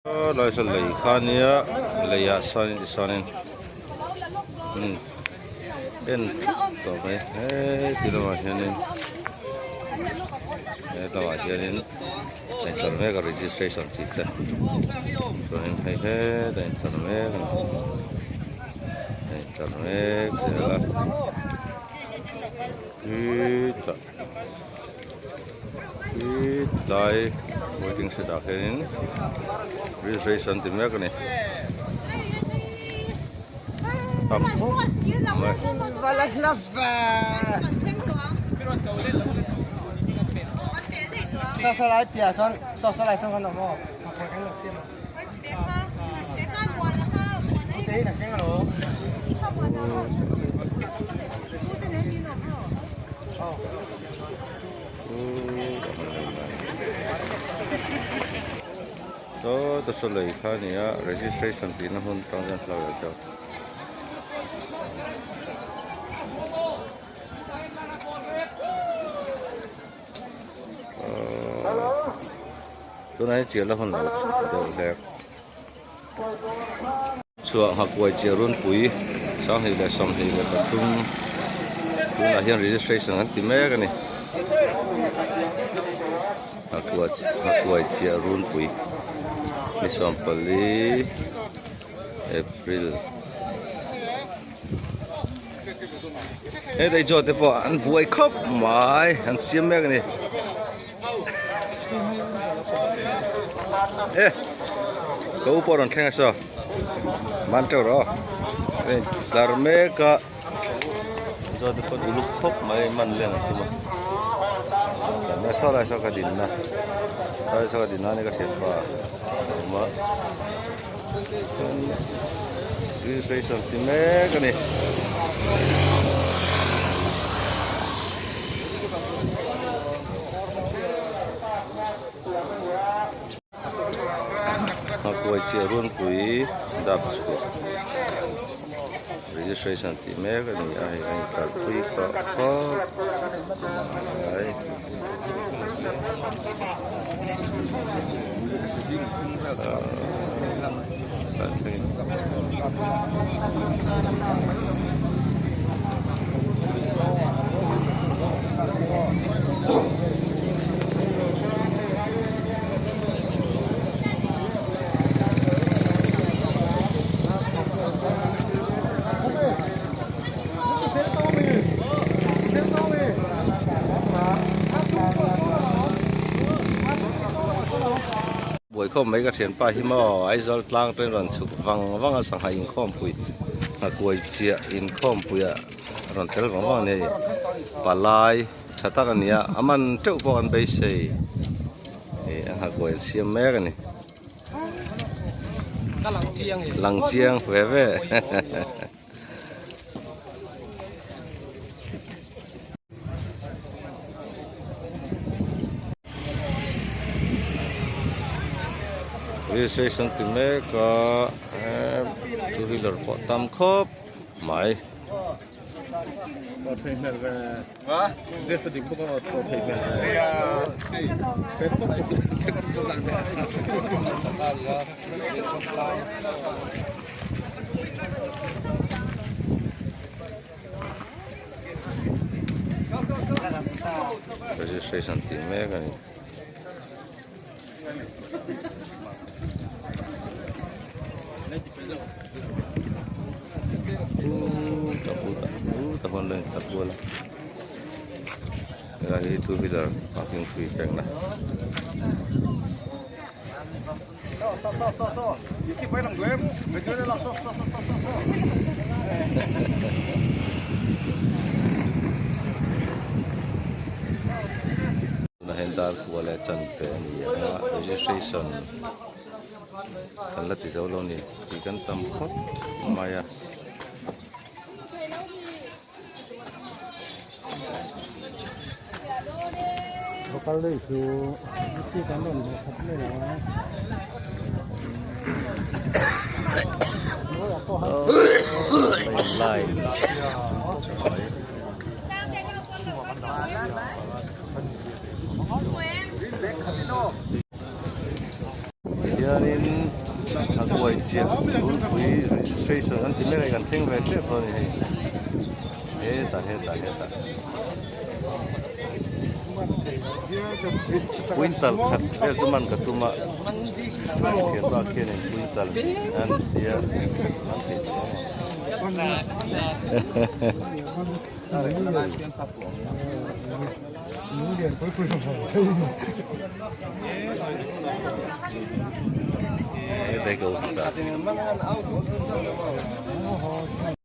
Lai saw lei kha ania leiah sawn tisawn in en thup tawh mai heti lamah hianin he lamah hianin a intlar mek a registration tih te chuanin hei hetah a intlar mek a ni a intlar mek zel a khitah. Tlai waiting shed ah hianin registration ti mek a ni tam khawp mai. Saw ta saw lei kha a ni a registration tih na hmun atang hian thlalak leh teuh. Tunah hian chiahna hun lo deuh hlek. Chhuah nghakuai chiah runpui 2023 tunah hian registration an ti mek a ni. Nghakuai chiah runpui ni 14 April. He dei chaw te pawh an buai khawp mai an siam mek a ni. E ka u pawh rawn thleng a saw man teuh rawh aw hei tlar mek a zawt te pawn uluk khawp mai man len an tum a tlar saw lai saw ka din na saw lai saw ka din na a ni ka thianpa a awm a chuan registration ti mek a ni. Nghakuai chiah runpui dap chhuah registration tih mek a ni a hei a intlar phui tawh khawp mai. Buaikhawm mai ka thianpa hi maw Aizawl tlang te rawn chhuk vang vang a sangha inkhawmpui nghakuai chiah inkhawmpuiah rawn tel vang vang a ni hei palai tha tak a ni a a man teuh pawh an beisei ih a nghakuai an siam mek a ni lang chiang ve ve. Registration ti mek a two wheeler pawh tam khawp mai. Registration tih mek a ni. Helai hi two wheeler parking fee pekna. Tunah hian dar kua leh chanve a ni a registration kan la ti zo lo a ni tih kan tam khawp mai a. Hianin. Nghakuai chiah Runpui registration an ti mek a hei kan thleng ve tep dawn a ni hei hetah hetah hetah quintal khat vel chu man ka tum a thianpa khianin quintal an tia an thei tawh ang.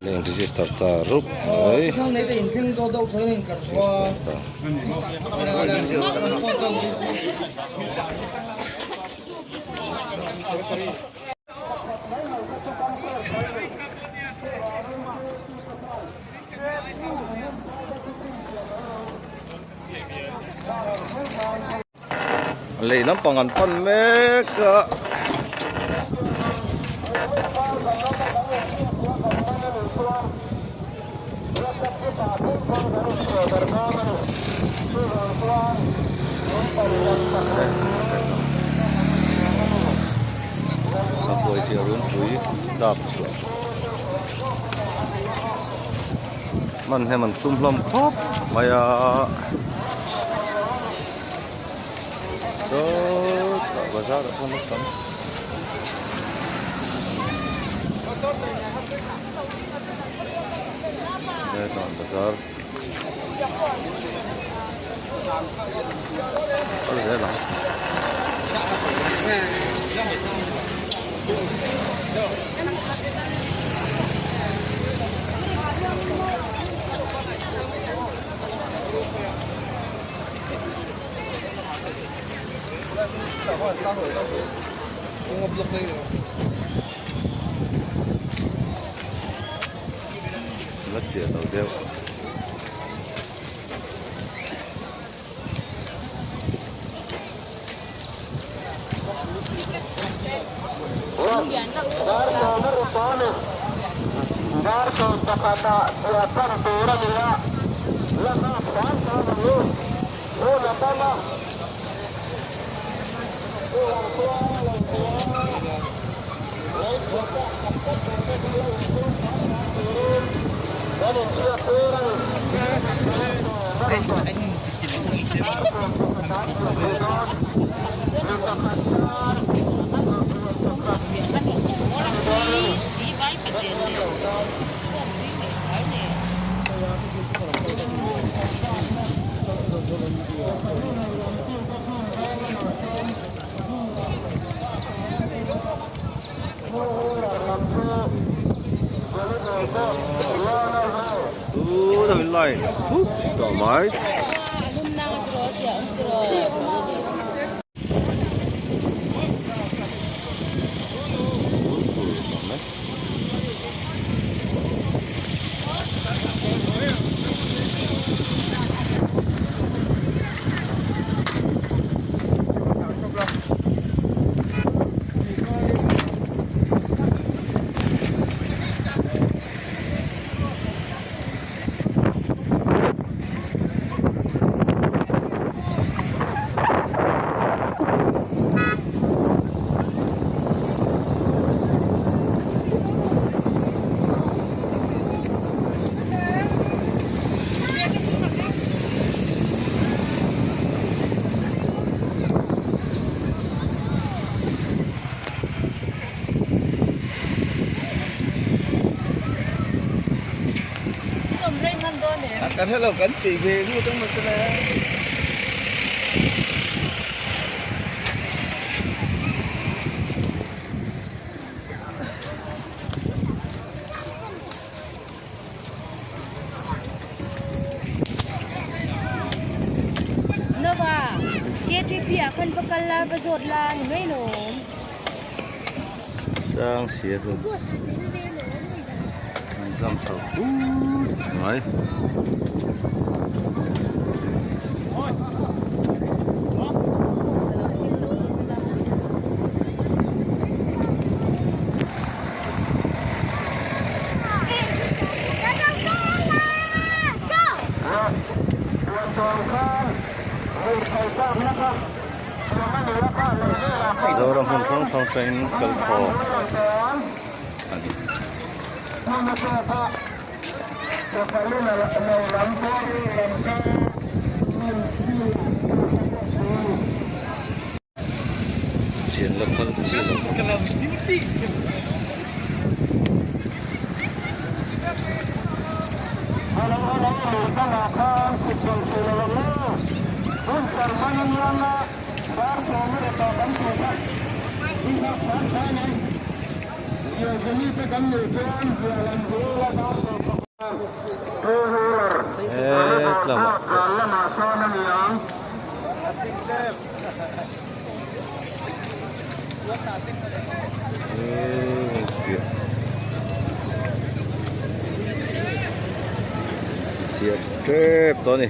Leng register ta rup mai register ta. Lei lampang an pan mek a. A kawi chiah runpui dap chhuah. Hman hnem an tum hlawm khawp mai a sawtah bazar ah pawh tam hetah bazar kal zel ang. La chiah lo deuh. Tuna line phut tawh mai. Sang sia chu an zam chho put mai. Zoram hmun hrang hrang atangin kal khawm a ni. Chian la phal chi lo. Hetlamah pawh. Chiah tep tawh a ni.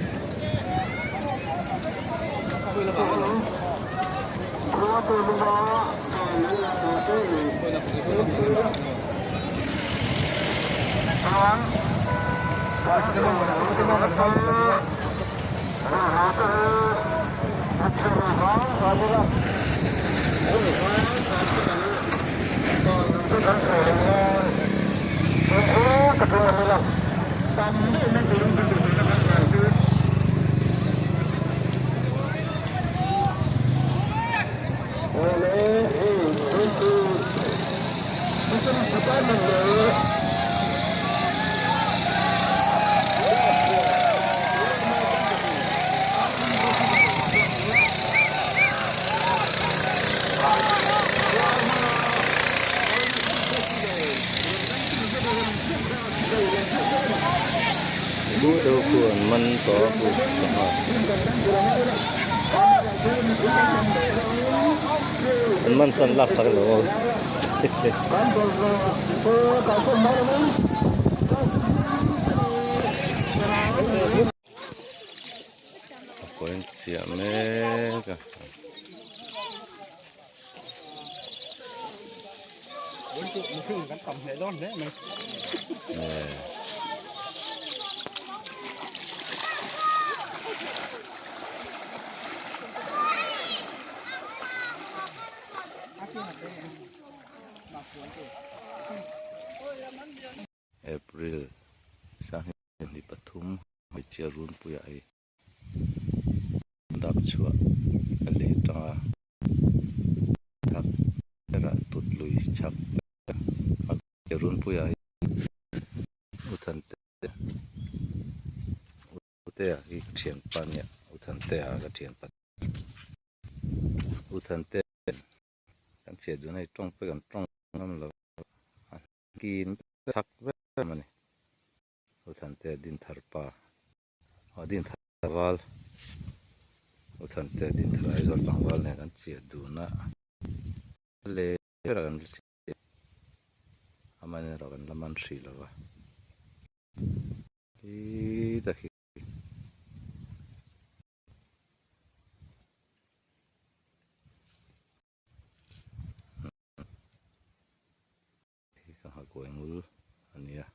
Duh deuh khu an man tawh a khu sangha an man chuan lak sak lo aw a kawi chiah mek a. April 23 hmeichhia runpuiah hei dap chhuah a leh tang a chhak berah tut lui chhak a runpuiah hi u Thante u Tea hi ka thianpa a nia u Thantea ka thianpa u Thante kan chhiat dun hei tawng pawh kan tawng ngam lo a kin chhak vek a ni u Thante Dinthar pa. A din thar val u Thante din thar Aizawl tlangval nen kan chiah dun a le ber a kan chiah a man erawh kan la man hrih lo va hi tak hi. Hi ka nghah kuai ngul a nia.